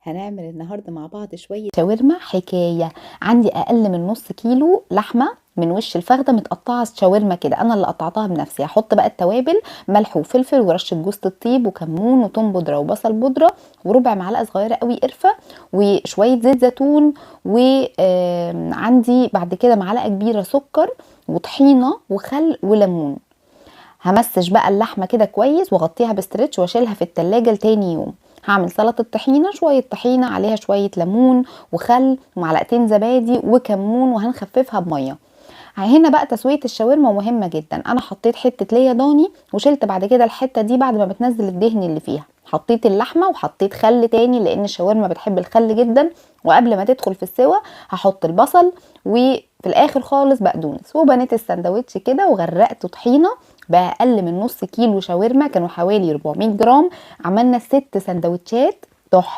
هنعمل النهارده مع بعض شوية شاورما حكاية. عندي اقل من نص كيلو لحمه من وش الفخده متقطعه شاورما كده، انا اللي قطعتها بنفسي. هحط بقى التوابل، ملح وفلفل ورشه جوز الطيب وكمون وتوم بودره وبصل بودره وربع معلقه صغيرة قوي قرفه وشوية زيت زيتون، وعندي بعد كده معلقه كبيرة سكر وطحينه وخل وليمون. همسج بقى اللحمة كده كويس واغطيها ب stretch واشيلها في التلاجة لتاني يوم. هعمل سلطة طحينه، شوية طحينه عليها شوية ليمون وخل ومعلقتين زبادي وكمون، وهنخففها بميه. هنا بقى تسويه الشاورما مهمة جدا. انا حطيت حتة ليا ضاني وشلت بعد كده الحتة دي بعد ما بتنزل الدهن اللي فيها. حطيت اللحمة وحطيت خل تاني لان الشاورما بتحب الخل جدا. وقبل ما تدخل في السوا هحط البصل، وفي الاخر خالص بقدونس. وبنيت السندوتش كده وغرقته طحينه باقل من نص كيلو شاورما، كانوا حوالي 400 جرام. عملنا 6 سندوتشات تحفة.